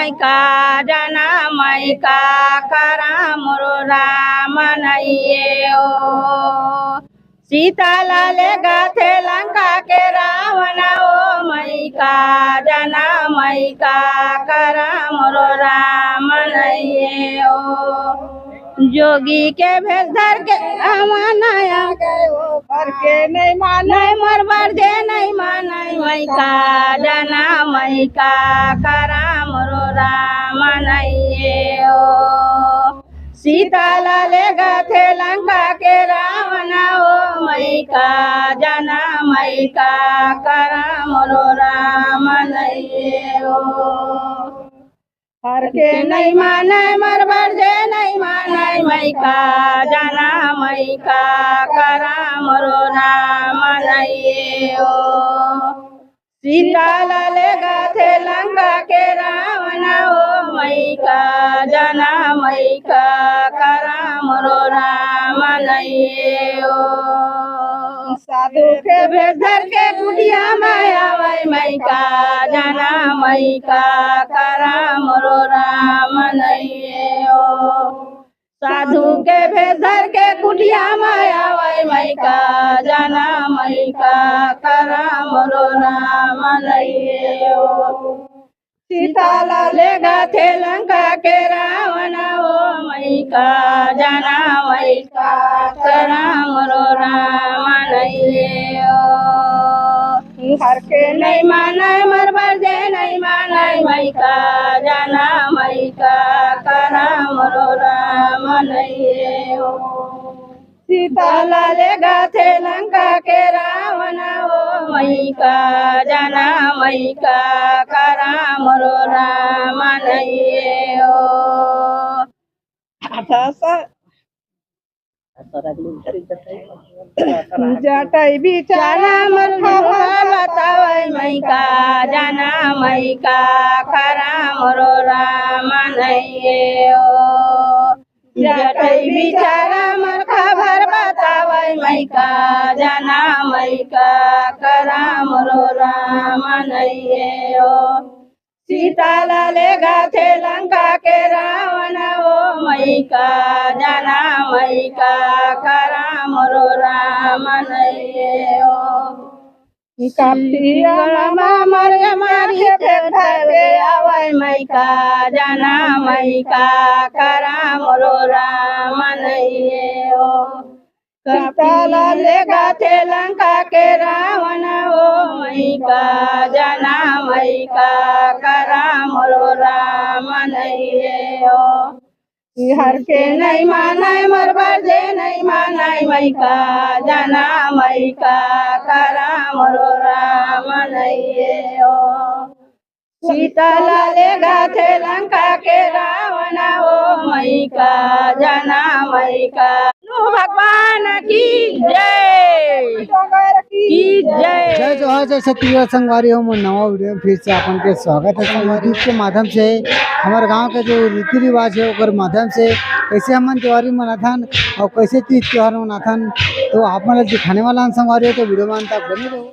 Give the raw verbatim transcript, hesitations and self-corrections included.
मइका जाना मइका करा मोरो राम नइये ओ। सीता ला लेगथे लंका के रावण ओ मइका जाना मइका करा मोरो राम नइये ओ। जोगी के भेष धर के रावण आया गए ओ। करके नहीं माने मोर बर जे नहीं माने मइका जाना मइका करा मोरो राम नइये ओ। सीता ला लेगथे लंका के रावण ओ मइका जाना मइका करा मोरो राम नइये ओ। हर के नहीं माने मोर बर जे नहीं माने मइका जाना मइका करा मोरो राम नइये ओ। सीता ला लेगथे लंका के रावण ओ मइका जाना मइका करा मोरो राम नइये ओ। साधु के भेष धर के कुटिया में आवै मइका जाना मइका करा मोरो राम नइये ओ। साधु के भेष धर के कुटिया में आवै मइका जाना मइका करा मोरो राम नइये ओ। सीता ला लेगथे लंका के रावण ओ मइका जाना मइका करा मोरो राम नइये ओ। हर के नहीं माने मोर बर जे नहीं माने मइका जाना मइका करा मोरो राम नइये ओ। सीता ला लेगथे लंका के रावण ओ मइका जाना मइका करा मोरो राम नइये ओ। जटई बिचारा मोर खबर बतावै मइका जाना मइका करा मोरो राम नइये ओ। जटई बिचारा मोर खबर बतावै मइका जाना मइका करा मोरो राम नइये ओ। सीता ला लेगथे लंका के रावण ओ मइका जाना मइका करा मोरो राम नइये ओ। कापतिया मा मरे मारी के धरे आवै मइका जाना मइका करा मोरो राम नइये ओ। सीता ला लेगथे लंका के रावण ओ मइका जाना मइका करा मोरो राम नइये ओ। हर के नहीं माने मोर बर जे नहीं माने मइका जाना मइका करा मोरो राम नइये ओ। सीता ला लेगथे लंका के रावण ओ मइका जाना मइका। विष्णु भगवान की जय। की जय। जय जोहार, जय छत्तीसगढ़ संगवारी हो। मोर नवा वीडियो में फिर से अपन के स्वागत है संगवारी के माध्यम से। हमर गांव के जो रीति रिवाज है ओकर माध्यम से कैसे हमन त्योहारी मनाथन और कैसे तीज त्योहार मनाथन, तो आप मन ला दिखाने वाला हन संगवारी हो, तो वीडियो में अंत तक बने रहो।